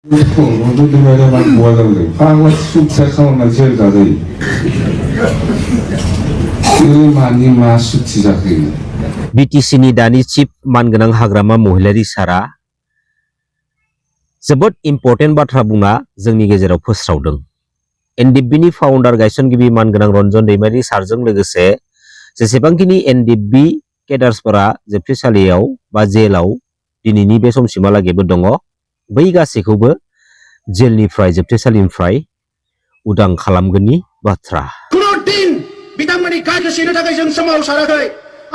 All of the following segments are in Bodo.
BTC-नि दानि चिफ मानगोनां हाग्रामा महिलारि सारा जोबोद इम्पर्टेन्ट बाथ्रा बुंना जोंनि गेजेराव फोस्रावदों। एनडिबिनि फाउन्डार गायसनगिरि मानगोनां रन्जन दैमारि सारजों लोगोसे जेसेबांखिनि एनडिबि केडार्सफोरा जोबथेसालियाव बा जेलाव दिनैनि बे समसिमहालागैबो दङ, बै गासैखौबो जेलनिफ्राय जोबथेसालिनिफ्राय उदां खालामगोननि बाथ्रा। खुनु दिन बिथांमोननि गाज्रि सिनो थाखाय जों सोमावसाराखै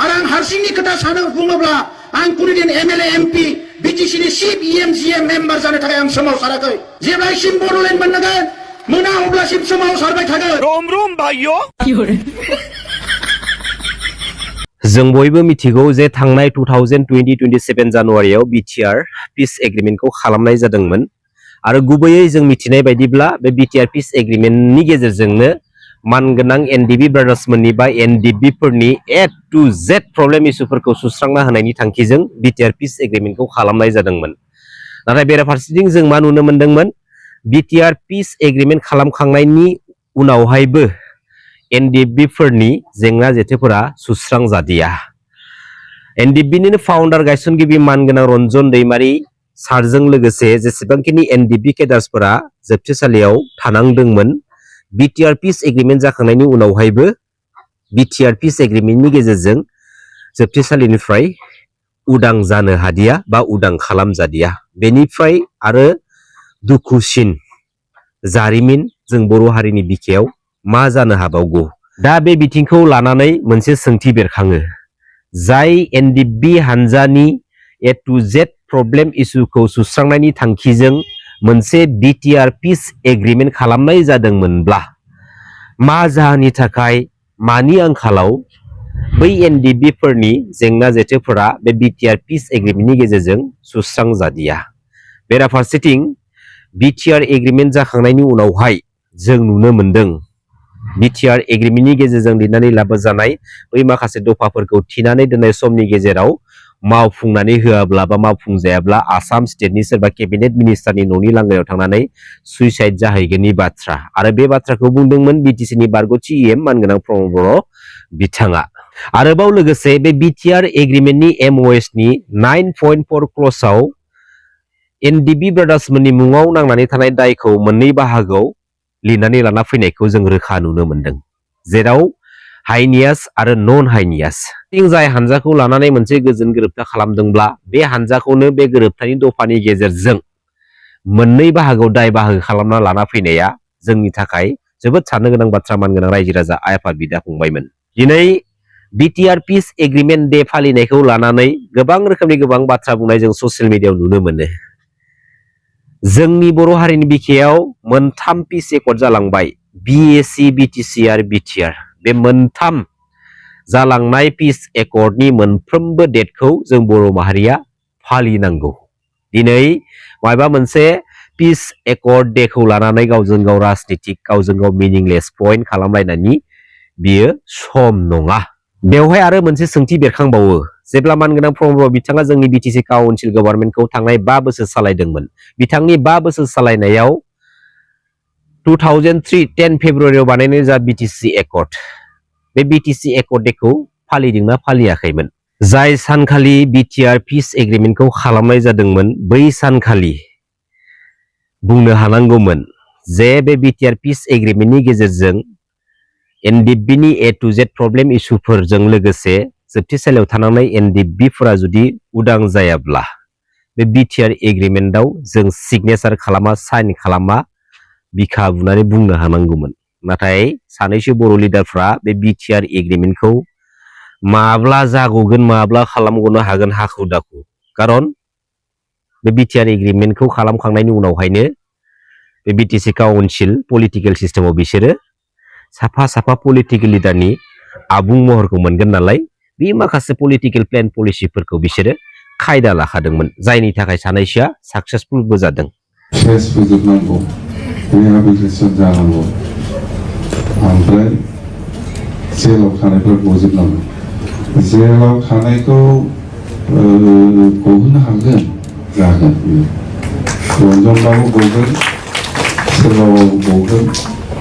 आरो आं हारसिंनि खोथा सानो बुङोब्ला आं खुनु दिन एमएलए एमपि बिटिसिनि चिफ इएमजिएम मेम्बार जानो थाखाय आं सोमावसाराखै। जेब्लासिम बड'लेण्ड मोनगोन मोना अब्लासिम सोमावसारबाय थागोन। रोम रोम भाइयो। जों बयबो मिथिगौ जे थांनाय 2027 जानुवारियाव बिटिआर पिस एग्रिमेन्टखौ खालामनाय जादोंमोन आरो गुबैयै जों मिथिनाय बायदिब्ला बे बिटिआर पिस एग्रिमेन्टनि गेजेरजोंनो मानगोनां एनडिबि ब्रादार्समोननि बा एनडिबिफोरनि ए टु जेड प्रब्लेम इस्युफोरखौ सुस्रांना होनायनि थांखिजों बिटिआर पिस एग्रिमेन्टखौ खालामनाय जादोंमोन। नाथाय बेराफारसेथिं जों मा नुनो मोनदोंमोन, बिटिआर पिस एग्रिमेन्ट खालामखांनायनि उनावहायबो एनडिबिफोरनि जेंना जेथोफोरा सुस्रांजादिया। एनडिबिनिनो फाउन्डार गायसनगिरि मानगोनां रन्जन दैमारि सारजों लोगोसे जेसेबांखिनि एनडिबि केडार्सफोरा जोबथेसालियाव थानांदोंमोन, बिटिआर पिस एग्रिमेन्ट जाखांनायनि उनावहायबो बिटिआर पिस एग्रिमेन्टनि गेजेरजों जोबथेसालिनिफ्राय उदां जानो हादिया बा उदां खालामजादिया। बेनिफ्राय आरो दुखुसिन जारिमिन जों बर' हारिनि बिखायाव मा जानो हाबावगौ। दा बे बिथिंखौ लानानै मोनसे सोंथि बेरखाङो, जाय एनडिबि हानजानि ए टु जेड प्रब्लेम इस्युखौ सुस्रांनायनि थांखिजों मोनसे बिटिआर पिस एग्रिमेन्ट खालामनाय जादोंमोनब्ला मा जाहोननि थाखाय मानि आंखालाव बै एनडिबिफोरनि जेंना जेथोफोरा बे बिटिआर पिस एग्रिमेन्टनि गेजेरजों सुस्रांजादिया। बेराफारसेथिं बिटिआर एग्रिमेन्ट जाखांनायनि उनावहाय जों नुनो मोनदों बिटिआर एग्रिमेन्टनि गेजेरजों लिरनानै लाबोजानाय बै माखासे दफाफोरखौ थिनानै दोननाय समनि गेजेराव मावफुंनानै होआब्ला बा मावफुंजायाब्ला आसाम स्टेटनि सोरबा केबिनेट मिनिस्टारनि न'नि लांगायाव थांनानै सुइसाइड जाहैगोननि बाथ्रा आरो बे बाथ्राखौ बुंदोंमोन बिटिसिनि बारग'थि इएम मानगोनां प्रमद बर' बिथाङा। आरोबाव लोगोसे बे बिटिआर एग्रिमेन्टनि एमअएसनि 9.4 क्ल'जआव एनडिबि ब्रादार्समोननि मुङाव नांनानै थानाय दायखौ मोननै बाहागोआव लिरनानै लाना फैनायखौ जों रोखा नुनो मोनदों, जेराव हाइनियास आरो नन हाइनियास। जाय हानजाखौ लानानै मोनसे गोजोन गोरोबथा खालामदोंब्ला बे हानजाखौनो बे गोरोबथानि दफानि गेजेरजों मोननै बाहागोआव दाय बाहागो खालामना लाना फैनाया जोंनि थाखाय जोबोद साननो गोनां बाथ्रा। मानगोनां रायजो राजा आइ आफाद बिदा फंबायमोन, दिनै बिटिआर पिस एग्रिमेन्ट डे फालिनायखौ लानानै गोबां रोखोमनि गोबां बाथ्रा बुंनाय जों ससियेल मिडियायाव नुनो मोनो। जोंनि बर' हारिनि बिखायाव मोनथाम पिस एकर्ड जालांबाय, बिएसि बिटिसि आरो बिटिआर। बे मोनथाम जालांनाय पिस एकर्डनि मोनफ्रोमबो डेटखौ जों बर' माहारिया फालिनांगौ। दिनै माबा मोनसे पिस एकर्ड डेखौ लानानै गावजों गाव राजनितिक गावजों गाव मिनिंलेस पइन्ट खालामलायनायनि बियो सम नङा। बेवहाय आरो मोनसे सोंथि बेरखांबावो, जेब्ला मानगोनां प्रमद बर' बिथाङा जोंनि बिटिसि काउन्सिल गभर्नमेन्टखौ थांनाय 5 बोसोर सालायदोंमोन, बिथांनि 5 बोसोर सालायनायाव 2003 10 फेब्रुवारियाव बानायनाय जा बिटिसि एकर्ड, बे बिटिसि एकर्ड डेखौ फालिदोंना फालियाखैमोन? जाय सानखालि बिटिआर पिस एग्रिमेन्टखौ खालामनाय जादोंमोन, बै सानखालि बुंनो हानांगौमोन जे बे बिटिआर पिस एग्रिमेन्टनि गेजेरजों एनडिबिनि ए टु जेड प्रब्लेम इस्युफोरजों लोगोसे जोबथेसालियाव थानांनाय एनडिबिफोरा जुदि उदां जायाब्ला बे बिटिआर एग्रिमेन्टआव जों सिगनेचार खालामा, साइन खालामा, बिखा बुनानै बुंनो हानांगौमोन। नाथाय सानैसो बर' लिडारफ्रा बे बिटिआर एग्रिमेन्टखौ माब्ला जागौगोन माब्ला खालामगनो हागोन हाखु दाखु। खारन बे बिटिआर एग्रिमेन्टखौ खालामखांनायनि उनावहायनो बे बिटिसि काउन्सिल पलिटिकेल सिस्टेमाव बिसोरो साफा साफा पलिटिकेल लिडारनि आबुं महरखौ मोनगोन नालाय, बे माखासे पलिटिकेल प्लेन पलिसिफोरखौ बिसोरो खायदा लाखादोंमोन, जायनि थाखाय सानैसोआ साक्सेसफुलबो जादों। रिहाबिलिटेसन जानांगौ, ओमफ्राय जेलाव थानायफोर गजोबनांगौ। जेलाव थानायखौ गहोनो हागोन, जागोन। रन्जनबाबो गगोन सोरबाबाबो गगोन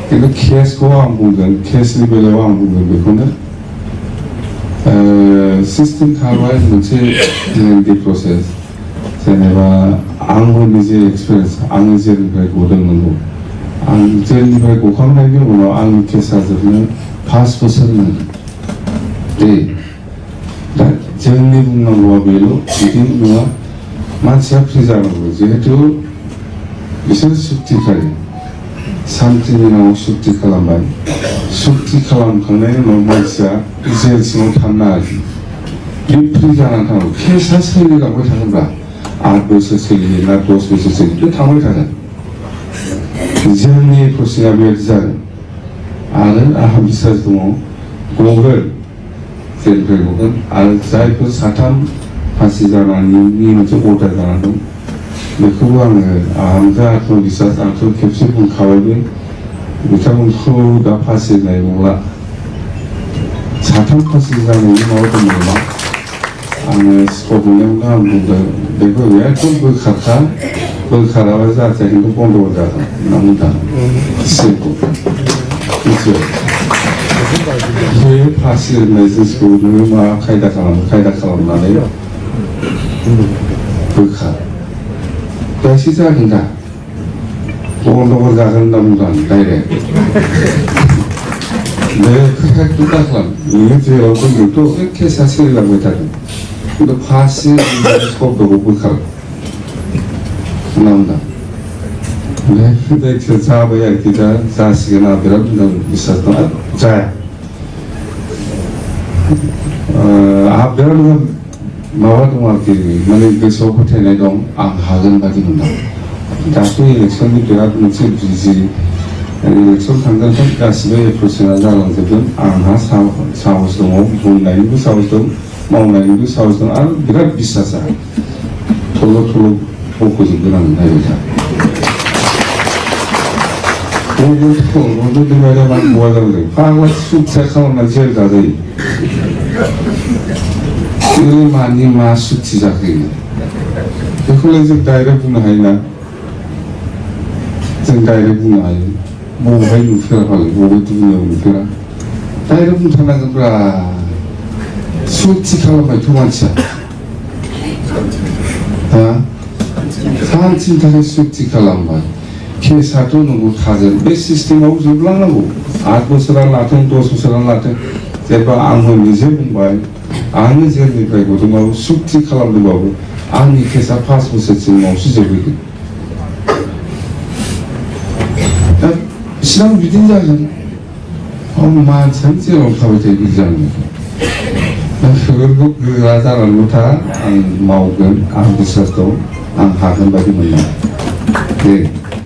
खिन्थु केसखौ आं बुंगोन केसनि बेलायाव आं बुंगोन बेखौनो सिस्टेम खालामबाय मोनसे लेंथि प्रसेस जेनेबा आंबो निजे एक्सपिरियेन्स आङो जेलनिफ्राय गदोंमोन आं जेलनिफ्राय गखांनायनि उनाव आंनि केसा जोबनो 5 बोसोर नांगौ दे दा जोंनि बुंनांगौआ बेल' बिदि नङा मानसिया फ्रि जानांगौ जिहेतु बिसोर सुक्ति खायो सान्तिनि नामाव सुक्ति खालामबाय सुक्ति खालामखांनायनि उनाव मानसिया जेल सिङाव थानो नाङाखै बे फ्रि जानानै थानांगौ केसा सोलिलांबाय थागोनब्ला 8 बोसोर सोलियो ना 10 बोसोर सोलियो बे थांबाय थागोन जोंनि प्रसेसा बेबायदि जागोन आरो आंहा बिसास दङ गगोन जेलनिफ्राय गगोन आरो जायफोर 3 फासि जानायनि मोनसे अर्डार जानानै दं बेखौबो आंहा आत्मबिसास आंथ' खेबसे बुंखाबायबो बिथांमोनखौ दा फासि होनाय नंला 3 फासि जानायनि माबा दं नामा आङो स्कप मोननायावनो आं बुंदों बेखौ एकदम बोखाराबा जाहाथे खिन्थु बन्द' जागोन होनना बुंदों सिम्पल मिथिबाय बे फासि होनाय जिनिसखौ नोङो मा खायदा खालामनानै बोखार दासो जागोन दा बन्द' जागोन होनना बुंदों डाइरेक्ट बे खोथाखौ दा खालाम नोङो जेराव दोनदोंथ' केसा सोलिलांबाय थागोन खिन्थु फासि शब्दखौ बोखार होनना बुंदों जायखिया जाबाय आरोखि दा जासिगोन आं बिराद मोजां बिसास दं जाया आंहा बिराद मोजां माबा दं आरोखि माने गोसोआव फोथायनाय दं आं हागोन बादि मोनदों दाथ' इलेक्सननि बिराद मोनसे बिजि इलेक्सन थांगोन गासिबो एप्रिसियेटआ जालांजोबगोन आंहा साहस दङ बुंनायनिबो साहस दं मावनायनिबो साहस दं आरो बिराद बिसासा थल' बख'जोबगोन आं नायबाय था रन्जन मान बहा जादों फाग्ला सुखिया खालामनानै जेल जाजायो मानि मा सुक्ति जाखो बेखौलाय जों डाइरेक्ट बुंनो हायो ना जों डाइरेक्ट बुंनो हायो बबेहाय नुफेरा फागोन बबे दुनियाव नुफेरा डाइरेक्ट बुंथारनांगोनब्रा सुक्ति खालामबायथ' मानसिया सानसेनि थाखाय सुक्ति खालामबाय केसाथ' नंगौ थागोन बे सिस्टेमाव जोबलांनांगौ 8 बोसोरा लाथों 10 बोसोरा लाथों जेनेबा आंबो निजे बुंबाय आङो जेलनिफ्राय गदोंबाबो सुक्ति खालामदोंबाबो आंनि केसा 5 बोसोरसिमावसो जोबहैगोन दा बिसिनाव बिदिनो जागोन मानसियानो जेराव थाबाय थायो बिदि जागोन दा बेफोरखौ गोरा जानानैल' था आं मावगोन आं बिसास दं आं हागोन बायदि मोनदों दे